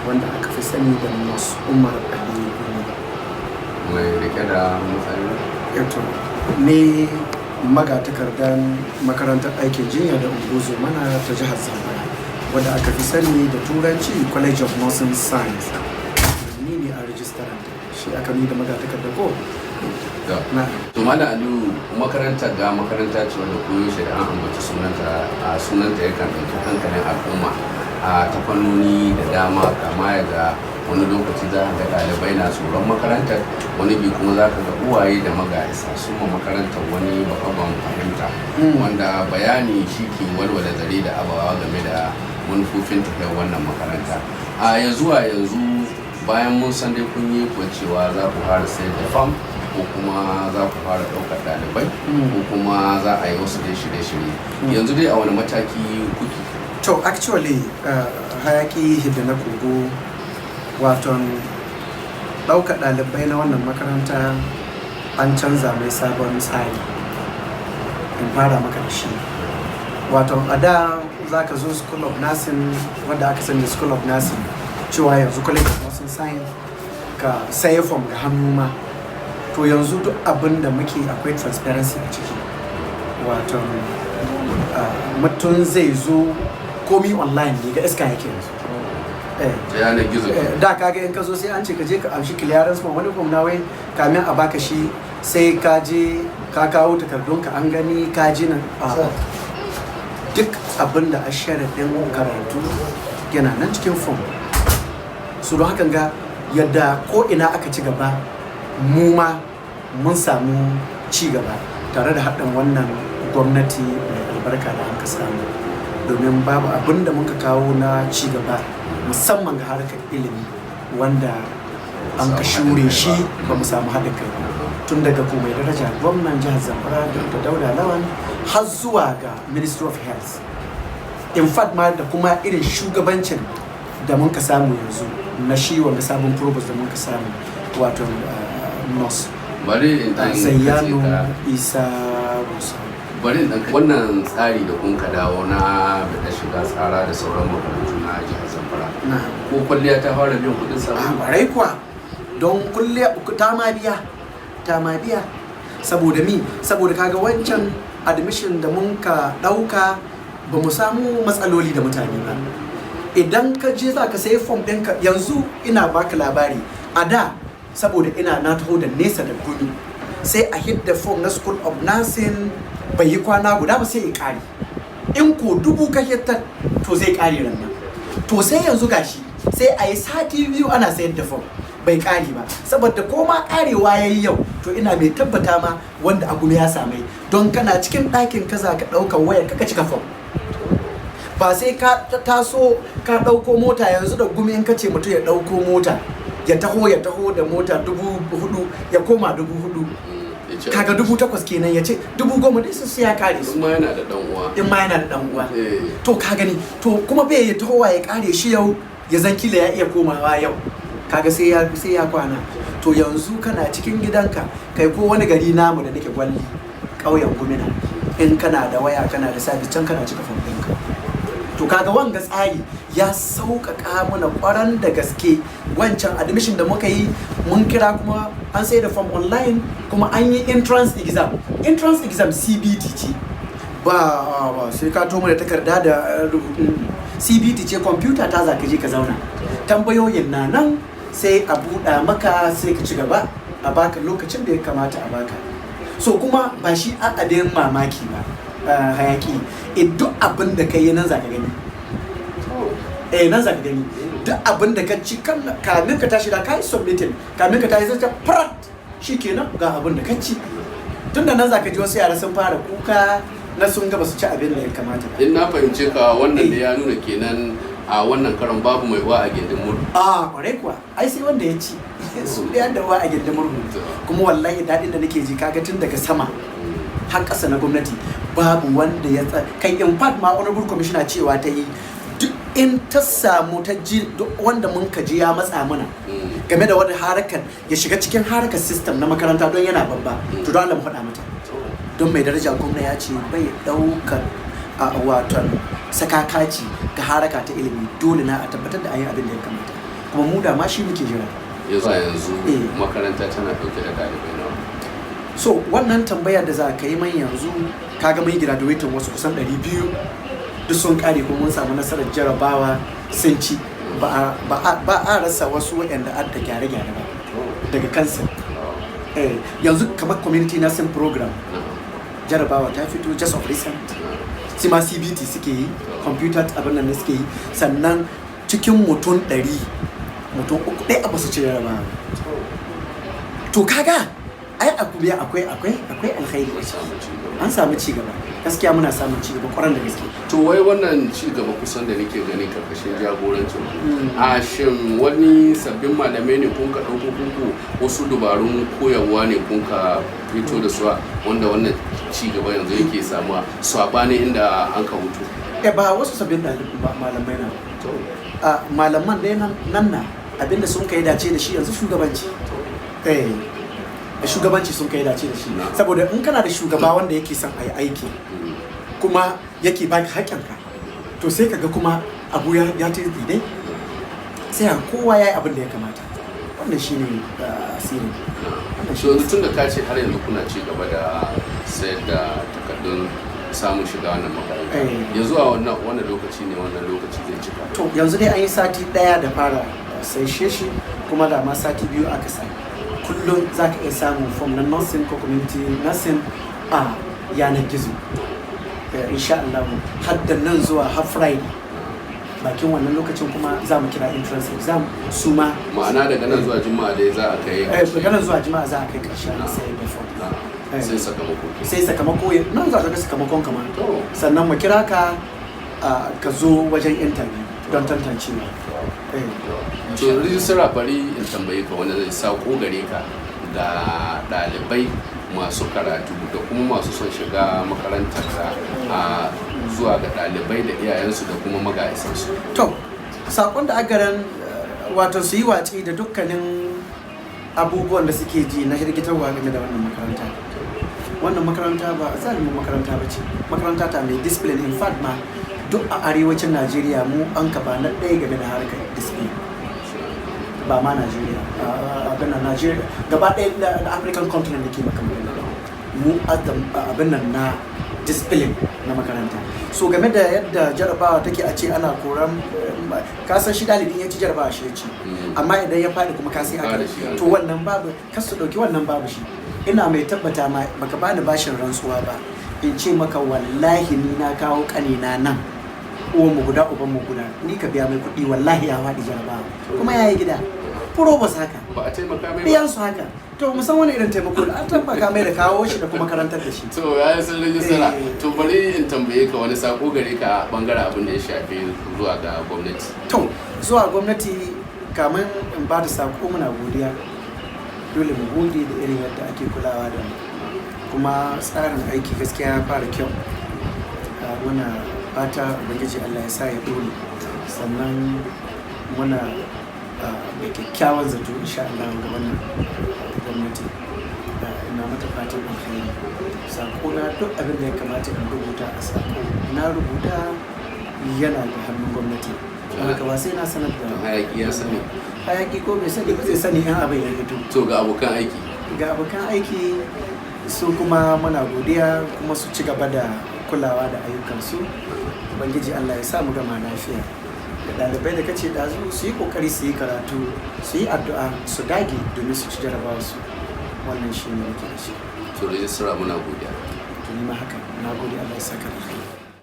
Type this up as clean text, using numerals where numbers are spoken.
Wanda aka fi sani da Nurse Umar Aliyu Gumi. Mai rike da matsayin? Yato, ne magatakardan makarantar aikin jinya da ungozomana ta jihar Zamfara, wadda aka fi sani da Turanci College of Nursing Science. Ni ne a registrant, shi aka nuni da magatakarda ko? Na. To, Malam Aliyu, makarantar ga makaranta ce wanda koyaushe da an ambaci sunanta, a sunanta yakan ɗauki hankalin al'umma a ta fannoni da dama, kama ga wani lokaci za ka ga ɗalibai na tsoron makarantar, wani bi kuma za ka ga uwaye da maga'isa sun ma makarantar wani babban fahimta, wanda bayani shi ke walwala zare da abawa game da manufofin tafiyar wannan makaranta a ya zuwa yanzu. Bayan mun san dai kun yi kuwa cewa za ku fara sayar da fam, ko kuma za ku fara ɗaukar ɗalibai, ko kuma za a yi wasu dai shirye-shirye, yanzu dai a wani mataki kuke? To, actually, hayaki hidda na kogo, waton ɗaukar ɗalibai na wannan makaranta an canza mai sabon tsari. In fara maka da shi, waton a da za ka zo School of Nursing, wanda aka sani School of Nursing, cewa yanzu College of Nursing Science, ka saye form ga hannu ma. To, yanzu duk abin da muke akwai transparency a ciki, waton mutum zai zo, komi online ne, ga iska yake yanzu. Ta yanar gizo? Da kaga in ka zo sai an ce ka je ka amshi clearance form, wani form na wai kamin a baka shi sai ka je ka kawo takardunka an gani ka ji nan. A'a. Duk abin da a sharaɗin karatu yana nan cikin form. Su don hakan ga yadda ko ina aka ci gaba, mu ma mun samu ci gaba tare da haɗin wannan gwamnati mai albarka da aka samu, domin babu abin da muka kawo na ci gaba, musamman ga harkar ilimi, wanda an ka shure shi ba mu samu haɗin kai ba. Tun daga ko mai daraja gwamnan jihar Zamfara, Dr. Dauda Lawan, har zuwa ga Ministry of Health, in fact ma da kuma irin shugabancin da mun ka samu yanzu na shi wanga sabon provost da mun ka samu, wato nurse Bari in dan Zayyano katse ka. Isa Musa. Bari in dan wannan tsari da kun ka dawo na da shiga tsara da sauran makarantu na jihar Zamfara, na ko kwalliya ta fara biyan kuɗin A sabulu? Ƙwarai kuwa, don kulle ta ma biya, ta ma biya. Saboda mi? Saboda kaga wancan admission da mun ka ɗauka, ba mu samu matsaloli da mutane ba. Idan ka je za ka sayi form ɗinka yanzu, ina baka labari, a da saboda ina na taho da nesa da Gumi, sai a hidda form na School of Nursing, bai yi kwana guda ba sai ya ƙare. In ko 1000 ka hittar, to zai ƙare nan. To, sai yanzu gashi sai a yi sati 2 ana sayar da form bai ƙare ba, saboda ko ma ƙarewa ya yi yau, to ina mai tabbata ma wanda a Gumi ya samai, don kana cikin ɗakin ka za ka ɗaukar wayar ka cika form, ba sai ka taso ka ɗauko mota. Yanzu da Gumi in ka ce mutum ya ɗauko mota ya taho, ya taho da mota 4000, ya koma 4000. Ya ce Kaga 8000 kenan, ya ce 10,000 dai su ya kare su. In ma yana da dan uwa. In ma yana da dan uwa. To, ka gani, to kuma bai ya tahowa ya kare shi yau, ya zan kila ya iya komawa yau, kaga sai ya kwana. To, yanzu kana cikin gidanka, kai ko wani gari namu da nake, Gwalli, ƙauyen Gumina, in kana da waya, kana da sabis can, kana cika form ɗinka. To, kaga wanga tsari ya sauƙaƙa mana ƙwaran da gaske. Wancan admission da muka yi, mun kira kuma an sai da form online, kuma an yi entrance exam. Entrance exam CBT ce, ba sai ka tomo da takarda da rubutu. CBT ce, kwamfuta ta za ka je ka zauna, tambayoyin na nan, sai a buɗa maka, sai ka ci gaba, a baka lokacin da ya kamata a baka. So kuma ba shi a abin mamaki ba, hayaki, duk abin da ka yi nan za ka gani. Eh, nan za ka gani duk abin da ka ci. Kamin ka tashi da ka yi submitting, kamin ka tashi sai ta prat, shikenan, ga abin da ka ci. Tun da nan za ka ji wasu yara sun fara kuka na sun ga ba su ci abin da ya kamata ba. In na fahimce ka, wannan da ya nuna kenan a wannan karon babu mai uwa a gindin murhu. A kwarai kuwa, ai sai wanda ya ci su da yadda uwa a gindin murhu. Kuma wallahi daɗin da nake ji, kaga tun daga sama har ƙasa na gwamnati babu wanda ya kai. In fact ma honorable commissioner cewa ta yi duk in ta samu ta ji duk wanda mun ka ji ya matsa mana game da wani harakar ya shiga cikin harakar system na makaranta don yana babba, to don Allah mu faɗa mata, don mai daraja gwamna ya ce bai ɗaukar a waton sakakaci ga haraka ta ilimi, dole na a tabbatar da an yi abin da ya kamata. Kuma mu da ma shi muke jira. Ya zuwa yanzu makaranta tana ɗauke da ɗalibai nawa? So wannan tambaya da za ka yi man yanzu, kaga mun yi graduating wasu kusan 200, duk sun kare, kuma mun samu nasarar jarabawa sun ci. Ba a rasa wasu waɗanda adda gyare-gyare ba daga kansa. Yanzu kamar community nursing program, jarabawa ta fito just of recent, sai ma CBT suke yi, computer abin nan ne suke yi. Sannan cikin mutum 100, mutum uku ɗaya ba su ci jarabawa. To kaga ai akwai akwai akwai akwai alkhairi. An samu ci gaba. An samu ci gaba, gaskiya muna samun ci gaba kwaran da gaske. To wai wannan ci gaba kusan da nake gani karkashin jagorancin ku, a shin wani sabbin malamai ne kun ka ɗauko kuku, wasu dubarun koyarwa ne kun ka fito da su wanda wannan ci gaba yanzu yake samuwa saɓanin inda an ka hutu? Eh, ba wasu sabbin ɗalibai ba, malamai na a malaman dai nan na abinda sun kai dace da shi yanzu shugabanci, eh shugabanci sun kai dace da shi. Saboda in kana da shugaba wanda yake son a yi aiki kuma yake baka haƙƙinka, to sai kaga kuma abu ya ce daidai, sai a kowa ya yi abin da ya kamata. Wannan shine asirin wannan. So yanzu tun da ka ce har yanzu kuna ci gaba da sayar da takardun samun shiga wannan makaranta, yanzu a wannan lokaci ne wannan lokaci zai cika? To yanzu dai an yi sati 1 da fara sai shi, kuma da ma sati 2 aka sa. Kullum za ka iya samun form na nursing ko community nursing a yanar gizo. Insha Allah har da nan zuwa har Friday bakin wannan lokacin kuma za mu kira entrance exam su ma. Ma'ana daga nan zuwa Juma'a dai za a kai? Daga nan zuwa Juma'a za a kai karshen sai da form. Sai sakamako ke. Sai sakamako nan za ka ga sakamakon kama, sannan mu kira ka ka zo wajen interview don tantancewa. To rijistara, bari in tambaye ka wani zai sako gare ka ga ɗalibai masu karatu da kuma masu son shiga makarantar ka, a zuwa ga ɗalibai da iyayensu da kuma maga'isansu. To, sakon da agaran, wato su yi watsi da dukkanin abubuwan da suke ji na hirgitarwa game da wannan makaranta. Wannan makaranta ba zalimin makaranta ba ce, makaranta ta mai discipline. In fact ma duk a arewacin Najeriya mu an ka ba na ɗaya game da harkar discipline. Ba ma Najeriya, abin nan Najeriya gaba ɗaya da African continent da ke maka magana, mu abin nan na discipline na makaranta. So game da yadda jarabawa take, a ce ana koran, ka san shi dalibin ya ci jarabawa shi ya ci, amma idan ya faɗi kuma ka sai aka Ba da shi an to kai. Wannan babu, kas su ɗauki wannan, babu shi. Ina mai tabbata ma baka bani bashin rantsuwa ba in ce maka wallahi ni na kawo ƙanina nan, uwan mu guda uban mu guda, ni ka biya mai kuɗi, wallahi ya faɗi jarabawa kuma ya yi gida provost haka. Ba a taimaka mai ba. Biyan su haka, to mu san wani irin taimako da an taimaka mai da kawo shi da kuma karantar da shi. To ya yi sun rijistara. Eh. To bari in tambaye ka wani sako gare ka a bangaren abin da ya shafi zuwa ga gwamnati. To zuwa gwamnati, kamar in ba da sako, muna godiya. Dole mu gode da irin yadda ake kulawa da mu, kuma tsarin aiki gaskiya ya fara kyau. Muna fata Ubangiji Allah ya sa ya dole. Sannan muna da kyakkyawan zato insha Allah ga wannan gwamnati. Ina mata fatan alkhairi. Sako na, duk abin da ya kamata in rubuta a sako na rubuta, yana da hannun gwamnati, don haka ba sai na sanar da Hayaki ya sani. Hayaki ko bai sani ba zai sani yan abin ya fito. To ga abokan aiki. Ga abokan aiki su kuma muna godiya, kuma su ci gaba da kulawa da ayyukansu. Ubangiji Allah ya sa mu gama lafiya. Da ɗalibai da kace ɗazu, su yi ƙoƙari su yi karatu, su yi addu'a, su dage domin su ci jarabawa su. Wannan shi ne nake da shi. To rijistara, muna godiya. To ni ma haka, na gode, Allah ya saka alkhairi.